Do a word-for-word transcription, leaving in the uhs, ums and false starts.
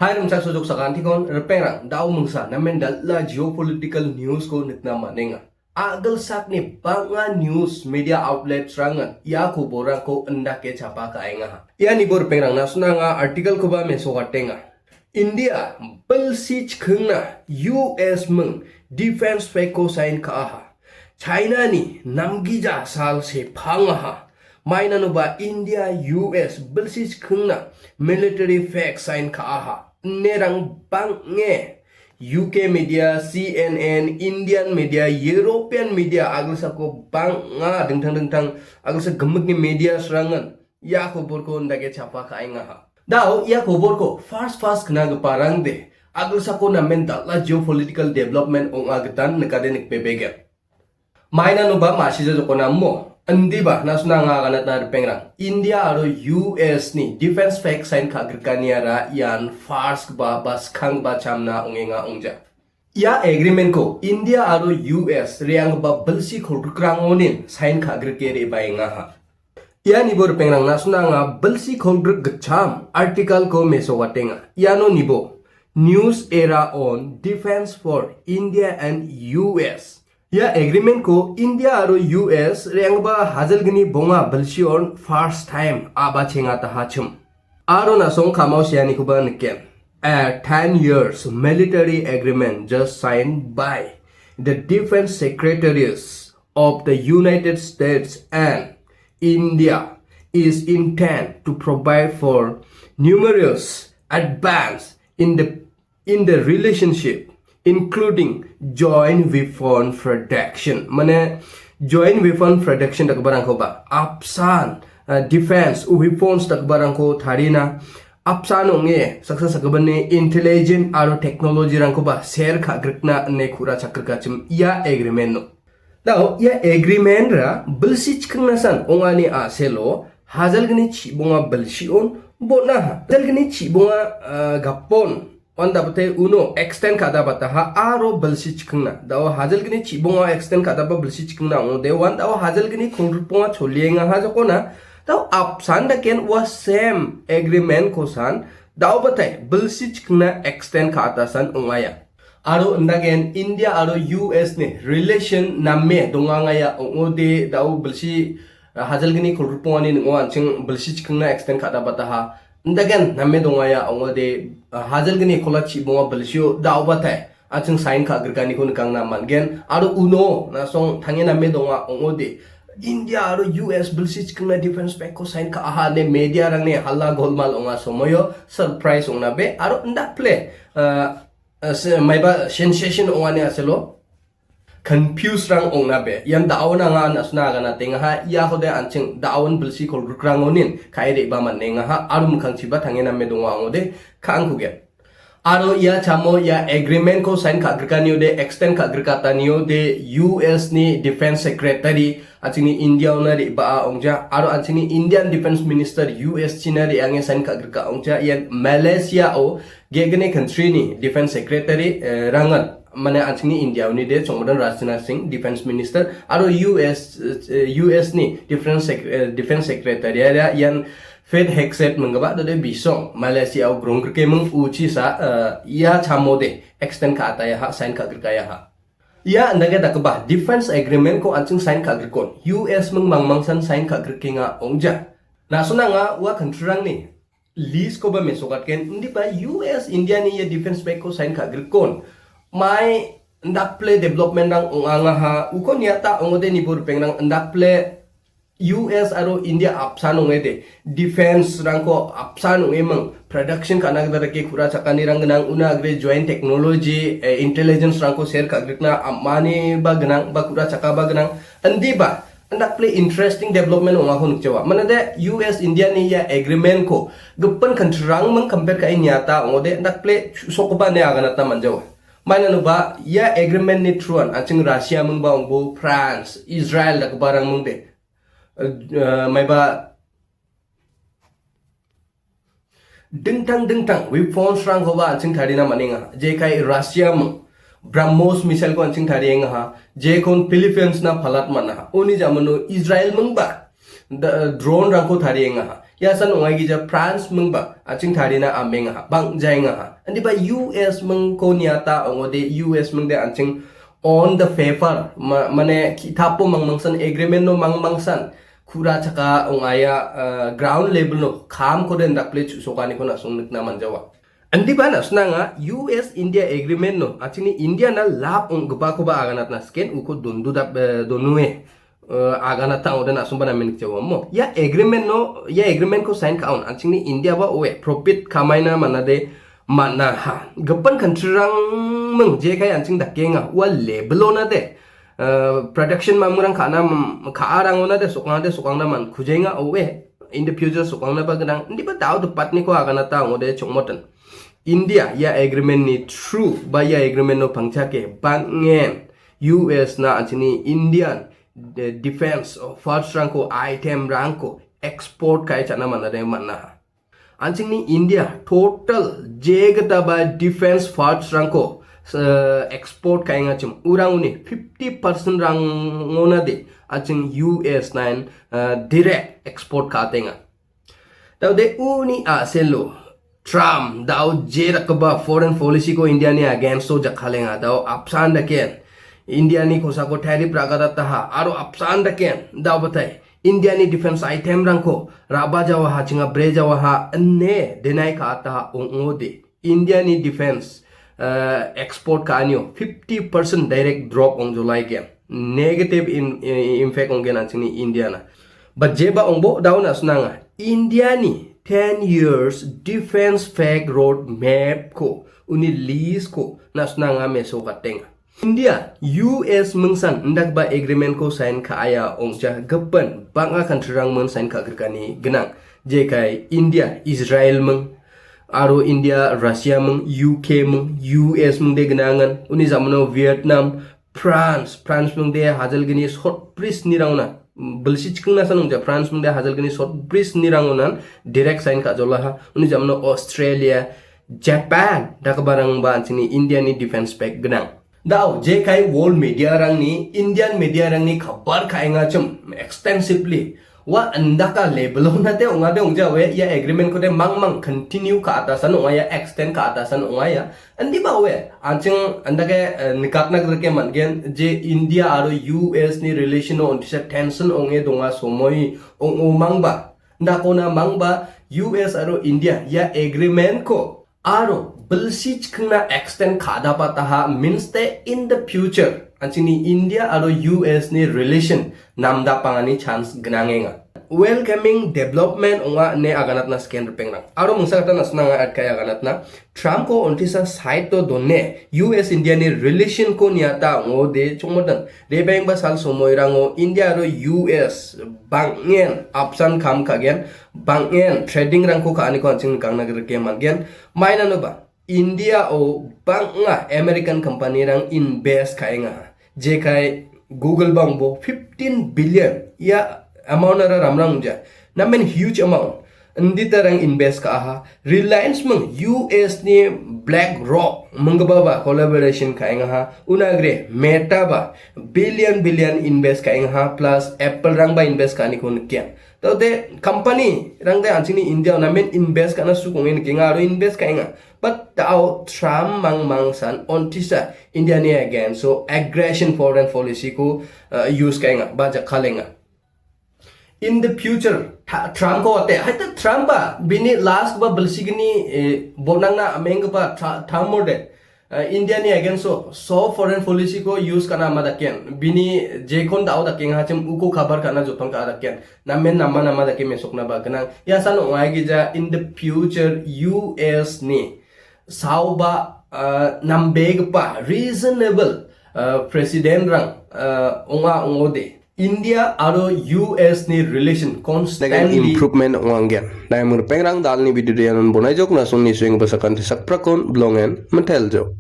Hai rimchaksoa joksakantikon ripengrang, da·o mingsa namen dal·a geopolitical news-ko nikna man·enga. A·gilsakni bang·a news media outlets-rangan ia koborangko indake chapa ka·engaha. Ia nibo ripengrang, na·sona anga article-koba mesokatenga. India bilsi chikingna U S ming defense pact-ko sign ka·aha. China-ni namgija sal sepangaha. Mainanoba India U S bilsi chikingna military pact sign ka·aha inerang bang·e U K media, C N N, Indian media, European media, a·gilsako bang·a dingtang dingtang a·gilsa gimikni media-srangan ia koborko indake chapa ka·engaha. Da·o ia koborko first first knagiparangde a·gilsako namen dal·a geopolitical development ong·a gitan nikade nikbebegen. Mainanoba ma·sija jokona mo. Indiba na·sona anga aganatna ripengrang. India aro U S ni defense pact sign ka·grikaniara ian first ba, ba skangba chamna ong·enga ong·ja. Ia agreement-ko India aro U S re·anggipa bilsi kolgrikrangonin sign ka·grike re·baengaha. Ia nibo ripengrang, na·sona anga bilsi kolgrik gitcham article-ko mesokatenga. Iano nibo News Era on Defense for India and U S. Ia agreement-ko India aro U S re·anggipa hajalgni bonga bilsion first time a·bachengatahachim. Aro na·song ka·mao seanikoba niken. A ten years military agreement just signed by the defense secretaries of the United States and India is intent to provide for numerous advance in the in the relationship, including joint weapon production. Mane joint weapon production dakgiparangkoba, apsan, uh, defense weapons dakgiparangko tarina, apsan ong·e saksa sakgipani intelligent aro technology-rangkoba share ka·grikna ine ku·ra chakgrikachim ia agreement-o. Da·o ia agreement-ra bilsi chikingnasan ong·ani a·selo hajalgni chibonga bilsion bon·aha. Hajalgni chibonga, ah, gapon, wan da·bate uno extend ka·dabataha aro bilsi chikingna. Da·o hajalgni chibonga extend ka·daba bilsi chikingna ong·ode, wan da·o hajalgni kolgriponga choliengaha jokona. Da·o apsan daken ua same agreement-kosan da·obatai bilsi chikingna extend ka·atasan ong·aia. Aro indaken India aro U S ni relation name dongangaia ong·ode, da·o bilsi, ah, hajalgni kolgripongani ning·o an·ching bilsi chikingna extend ka·dabataha. Indaken name dongaia ong·ode, ah, hajalgni kola chibonga bilsio da·obatai an·ching sign ka·grikaniko nikangna man·gen. Aro uno na·song tange name donga ong·ode, India aro U S bilsi chikingna defense pact-ko sign ka·aha ine media-rangni hala golmal ong·a somoio surprise ong·nabe aro indakple, ah, ah, se-, maiba sensation ong·ani a·selo confuse-rang ong·nabe. Ian da·on anga na·sona aganatengaha, iakode an·ching da·on bilsi kolgrikrangonin ka·e re·ba man·engaha, aro mikkangchiba tange name donga ong·ode ka·angkugen. Aro ia chamo ia agreement-ko sign ka·grikaniode, extend ka·grikataniode U S ni Defense Secretary an·chingni India-ona re·baa ong·ja, aro an·chingni Indian Defense Minister U S china re·ange sign ka·grika ong·ja, ian Malaysia-o ge·gni country-ni Defense Secretary, eh, rangan, mane an·chingni India-oni de chongmodan Rajnath Singh, Defense Minister, aro U S, eh, U S ni Defense Sec-, eh, Defense Secretary-ara ian Pete Hegseth minggipa dode bisong Malaysia-o gronggrikeming uchisa, eh, ia chamode extend ka·atayaha, sign ka·grikayaha. Ia indake dakgipa Defense Agreement-ko an·ching sign ka·grikon, U S ming mangmangsan sign ka·grikenga ong·ja. Na·sona anga ua country-rangni list-koba mesokatgen, indiba U S India-ni ia defense pact-ko sign ka·grikon. Mai indakple development-rang ong·angaha, uko niata ong·ode nibo ripengrang indakple U S aro India apsan ong·ede, defense-rangko apsan ong·eming, production ka·na gita dake ku·ra chakanirang gnang, una agre joint technology, eh, intelligence-rangko share ka·grikna am·ani ba gnang, ba ku·ra chakaba gnang, indiba, indakple interesting development ong·ako nikjawa. Manade U S India-ni ia agreement-ko gipin country-rangming compare ka·e niata ong·ode, indakple chu·sokgipa ine aganatna man·jawa. Mainanoba, ia agreement-ni through-an, an·ching Russia-mingba ong·bo, France, Israel dakgiparangmingde, eh, maiba dingtang dingtang weapons-rangkoba an·ching tarina man·enga. Jekai Russia-ming BrahMos missile-ko an·ching tariengaha. Jekon Philippines-na palat man·aha. Uni jamano Israel-mingba da-, drone-rangko tariengaha. Ia san ong·aigija France mingba an·ching tarina amengaha, bang·jaengaha. Indiba U S mingko niata ong·ode, U S mingde an·ching on the paper, ma-, mane ki·tapo mangmangsan, agreement-o mangmangsan, kura chaka ong·aia, eh, ground level-o kamkode indakple chu·sokaniko na·song nikna manjawa. Indiba na·sonanga U S India agreement-o an·chingni India-na lab ong·gipakoba aganatna siken uko dondodap-, eh, donue, eh, aganata ong·ode na·songba namen nikjawa mo. Ia agreement-o, ia agreement-ko sign ka·on, an·chingni India-ba oe profit kamaina man·ade man·aha. Gipin country-rang ming jekai an·ching dakenga, ua level-onade, eh, production mamngrang ka·na, mm, ka·arangonade sokangade sokangna man kujenga oe. In the future sokangnaba gnang, indiba dao dipatniko aganata ong·ode chongmotin. India ia agreement-ni through ba ia agreement-o pangchake bang·en U S-na an·chingni Indian de-, defense parts-rangko, item-rangko export ka·e cha·na man·ade man·aha. An·chingni India total jegitaba defense parts-rangko, eh, export ka·engachim, urangoni fifty percent-rangonade an·ching U S-nain, eh, direct export ka·atenga. Daode uni a·selo Trump dao je dakgipa foreign policy-ko India-ni against-o jakkalenga. Dao apsan daken India-ni kosako tariff ra·gadataha aro apsan daken dao batai India-ni defense item-rangko ra·bajawaha, chinga brejawaha ine deny ka·ataha ong·ode. India-ni defense, eh, export ka·anio fifty percent direct drop ong·jolaigen. Negative in, in, impact ong·gen an·chingni India-na. Ba jeba ong·bo dao na·sonanga. India-ni ten years defense pact road map-ko, uni list-ko na·sonanga mesokatenga. India, U S mingsan indakgipa agreement-ko sign ka·aia ong·ja gipin bang·a country-rang ming sign ka·grikani gnang. Jekai India, Israel ming, aro India, Russia ming, U K ming, U S mingde gnangan, uni jamano Vietnam, France, France mingde hajalgni sotbri snirangonan, bilsi chikingna san ong·ja, France mingde hajalgni sotbri snirangonan direct sign ka·jolaha, uni jamano Australia, Japan dakgiparangba an·chingni India-ni defense pact gnang. Dao, jekai world media-rangni, Indian media-rangni kabar ka·engachim extensively. Ua indaka level-onate ong·ade ong·jawe, ia agreement-kode mangmang continue ka·atasan ong·aia, extend ka·atasan ong·aia. Indiba oe, an·ching indake, eh, nikatna grike man·gen, je India aro U S-ni relation-o ontisa tension ong·e donga somoi ong·omangba. Dakona mangba U S aro India ia agreement-ko aro bilsi chikingna extend ka·dapataha means te in the future an·chingni India aro U S ni relation namdapangani chance gnangenga. Welcoming development ong·a ine aganatna siken ripengrang. Aro mingsa gita na·sina anga atkai aganatna. Trump-ko ontisa side-o done U S India-ni relation-ko niata ong·ode chongmodan. Rebengba sal somoirango India aro U S bang·en apsan kam ka·gen, bang·en trading-rangko ka·aniko an·ching nikangna grike man·gen. Mainanoba, India-o bang·a American company-rang invest ka·enga. Jekai Google bangbo fifteen billion ia amount-ara ramrang ong·ja. Namen huge amount. Inditarang invest ka·aha. Reliance ming U S ni BlackRock minggipaba collaboration ka·engaha. Unagre Meta ba billion billion invest ka·engaha plus Apple-rangba invest ka·aniko nikenga. Taute company-rangde an·chingni India-o namen invest ka·na suk ong·e nikenga aro invest ka·enga. But dao Trump mangmangsan ontisa India-ni against-o aggression foreign policy-ko, uh, use ka·enga ba jakkalenga. In the future, ta-, Trump-ko wate, haita Trump ba, bini last ba bilsigni, eh, bonangna amenggipa Tra-, Trump morde, eh, India-ni against-o, so foreign policy-ko use ka·na ama daken, bini jekon dao dakenga hachim uko cover ka·na joton ka·a daken, namen nama nama dake mesokna ba gnang. Ia san ong·aigija in the future U S ni saoba, eh, nambegipa reasonable, eh, president-rang, eh, ong·a ong·ode. India aro U S ni relation constantly improvement ong·anggen. Naiming ripengrang dalni video de ianon bonai jok na·songni suenggipa sakanti sakprakon bilongen mintel jok.